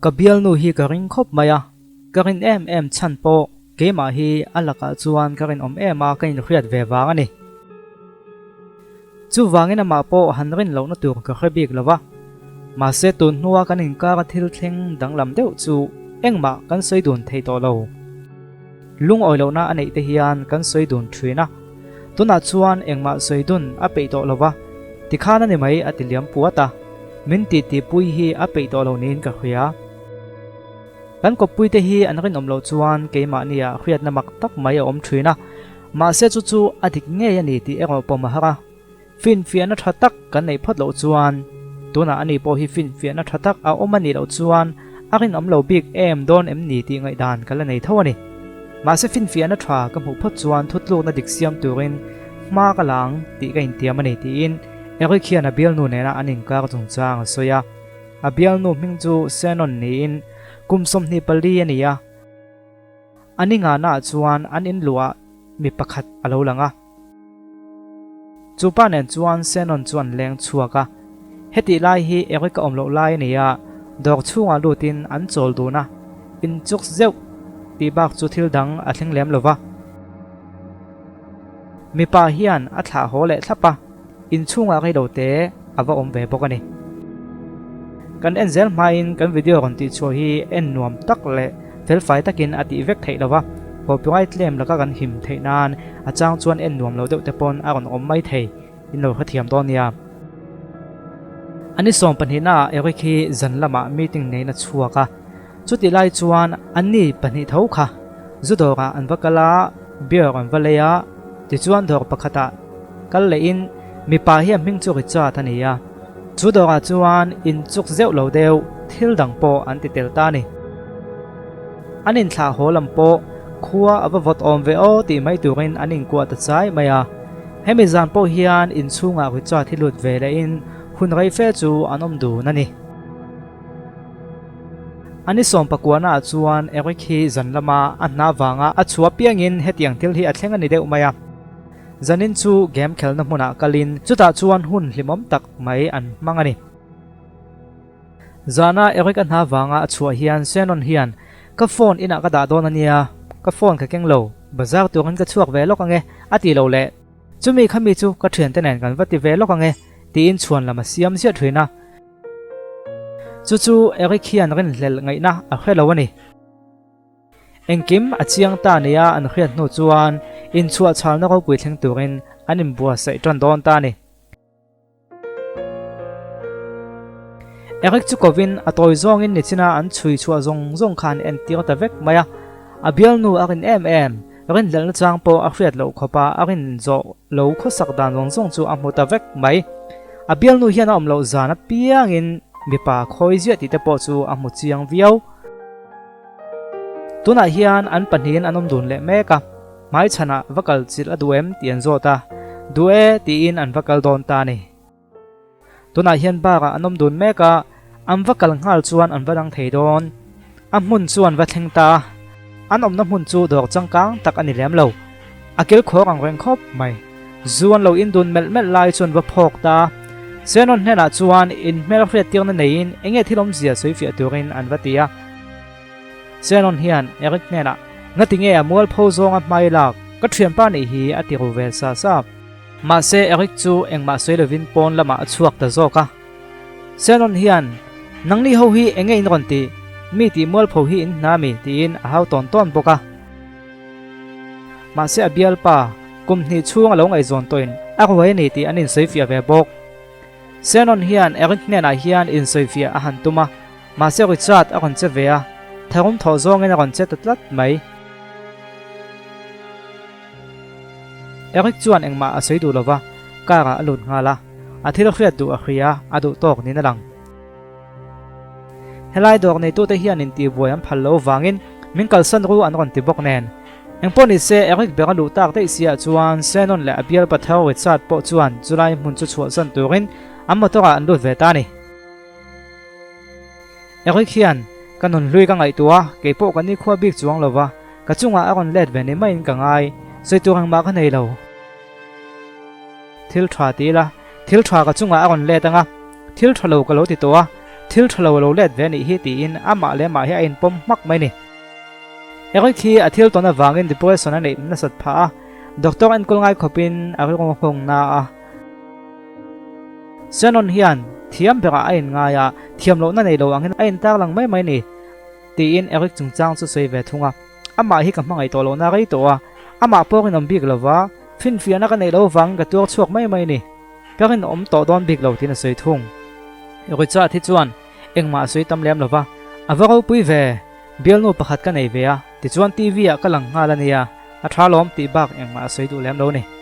Ka bialnu hi ka ring khawp mai a, ka rin em em chhan pawh keimah hi a lakah chuan ka rinawm em a ka inhriat ve vang a ni. Chuvangin amah pawh han rin lohna tur ka hre bik lo va, mahse tun hnua kan inkara thil thleng danglam deuh chu engmah kan sawi dun thei tawh lo. Lungawi lohna a neih te hian kan sawi dun thin a, tunah chuan engmah sawi dun a peih tawh lo va, tikhan a ni mai a ti liam puat a, min titipui hi a peih tawh lo niin ka hria. Kan kawppuite hi an rinawm loh chuan keimahnia hriatna mak tak mai a awm thin a, Mahse chu chu a dik ngei a ni tih erawh pawm a har a, finfiahna tha tak kan neih phawt loh chuan, tunah ani pawh hi finfiahna tha tak a awm a nih loh chuan a rinawm lo bik em dawn em ni tih ngaihdan ka la nei tho a ni. Mahse finfiahna tha ka hmuh phawt chuan thutlukna dik siam turin hma ka la ang tih ka intiam a ni tiin Eric hian a bialnu nena an inkar chungchang a sawi a. A bialnu hming chu Shannon niin kum 24 a ni a. A ni ngahnaah chuan an in luhah mi pakhat a lo lang a. Chu pa nen chuan Shannon chu an leng chhuak a. Hetih lai hi Eric a awm loh lai a ni a, dawr chhungah lutin an chawl dun a, inchuk zeuh tih bak chu thil dang a thleng lem lo va. Mipa hian a thlah haw leh thlap a. Inchhungah reilo te a va awm ve bawk a ni. Kan en zel hmain kan video rawn tih chhuah hi en nuam tak leh felfai takin a tih vek theih lova, copyright claim laka kan him theih nan a chang chuan en nuam lo deuh te pawn a rawn awm mai thei in lo hrethiam dawn nia. A ni 12 ah Eric hi zan lamah meeting neihna chhuak a, chutih lai chuan anni pahnih tho kha zu dawrah an va kal a, beer an va lei a, tichuan dawr pakhatah Kal leh in mipa hi a hming chu Richard a ni a, chu dawrah chuan in chuk zeuh lo deuh thil dang pawh an ti tel ta a ni. An inthlah haw lam pawh khua a va vawt awm ve aw tih mai turin an inkuah ta chai mai a. Hemi zan pawh hian inchhungah Richard hi lut ve leh in hun rei fe chu an awm dun a ni. A ni sawmpakuanaah chuan Eric hi zan lama a hna vanga a chhuah piangin hetiang thil hi a thleng a ni deuh mai a. Zanin chu game khelna hmunah kalin chutah chuan hun hlimawm tak mai an hmang a ni. Zana Eric a hna vanga a chhuah hian Shannon hian, Ka phone inah ka dah dawn a nia, ka phone ka keng lo, bazar turin ka chhuak ve lawk ange, a ti lo leh. Chumi khami chu ka thiante nen kan va ti ve lawk ange, tiin chhuan lam a siam ziah thin a. Chu chu Eric hian rinhlelh ngaihna a hre lo a ni. Engkim a chiang ta nia an hriat hnu chuan inchhuah chhalna ropui thleng turin an inbuatsaih tan dawn ta a ni. Eric chu kovin a tawi zawngin nichina an chhui chhuah zawng zawng kha an entir ta vek mai a. A bialnu a rin em em, rinhlelhna chang pawh a hriat loh khawpa a rin zawh lo khawsak dan zawng zawng chu a hmu ta vek mai. A bialnu hian a awm loh zan apiangin mipa khawi ziah tih te pawh chu a hmu chiang viau. Tunah hian an pahnihin an awm dun leh mek a, hmaichhanah va kal chilh a duh em tih an zawt a, duh e tiin an va kal dawn ta a ni. Tunah hian bar-ah an awm dun mek a, an va kal nghal chuan an va dang thei dawn. A hmun chu an va thleng ta a, an awmna hmun chu dawr changkang tak a ni lem lo. A kilkhawr ang reng khawp mai. Zu an lo indun melh melh lai chuan va phawk ta a. Senawn hnenah chuan in hmelhriat tirna neiin enge thil awmzia sawifiah turin an va ti a. Senawn hian Eric hnenah, Ngati nge a mualpho zawnga hmai lak, ka thianpa nih hi a ti ru ve sa sa. Mahse Eric chu engmah sawi lovin pawn lamah a chhuak ta zawk a. Senawn hian, Nangni ho hi enge in rawn tih? Mi tih mualpho hi in hna mi? tiin a hau tawn tawn bawk a. Mahse a bialpa, kum hnih chhung a lo ngaihzawn tawhin a ruai a ni tih an insawifiah ve bawk. Shannon hian Eric hnenah hian insawifiah a han tum a, mahse Richard a rawn che ve a, tharum thawh zawngin a rawn che ta tlat mai. Eric chuan engmah a sawi duh lova, car ah a lut nghal a, a thil hriat duh a hria, a duh tawk niin a lang. Helai dawr neitute hian intihbuai an phal lo vangin min kalsan ru an rawn ti bawk nen. Engpawh ni se, Eric ber a luh tak daih siah chuan Shannon leh a bial pathar Richard pawh chuan chulai hmun chu chhuahsan turin an motor ah an lut ve ta a ni. Eric hian, Ka nun hlui ka ngaihtuah a, keipawh ka nikhua bik chuang lo va, ka chungah a rawn let ve ni maiin ka ngai, sawi tur engmah ka nei lo. Thil tha ti ila, thil tha ka chungah a rawn let ang a, thil tha lo ka lo ti tawh a, Thil tha lo a lo let ve a nih hi tiin amah leh amah hi a inpawm hmak mai ni. Eric hi a thil tawn avangin depression a neih nasat phah a, doctor enkawl ngai khawpin a rilru nghawng na a. Shannon hian thiam berah a inngai a, thiam lohna nei lo angin a intarlang mai mai ni tiin Eric chungchang chu sawi ve thung a. Amah hi ka hmangaih tawh lohna rei tawh a, amah pawh rinawm bik lova finfiahna ka neih loh avangin ka tuar chhuak mai mai ni. Ka rinawm tawh dawn bik lo tiin a sawi thung. Richard hi chuan engmah a sawi tam lem lova, A va ropui ve, bialnu pakhat ka nei ve a, tichuan TV ah ka lang nghal a nia, a tha lawm tih bak engmah a sawi duh lem lo ni.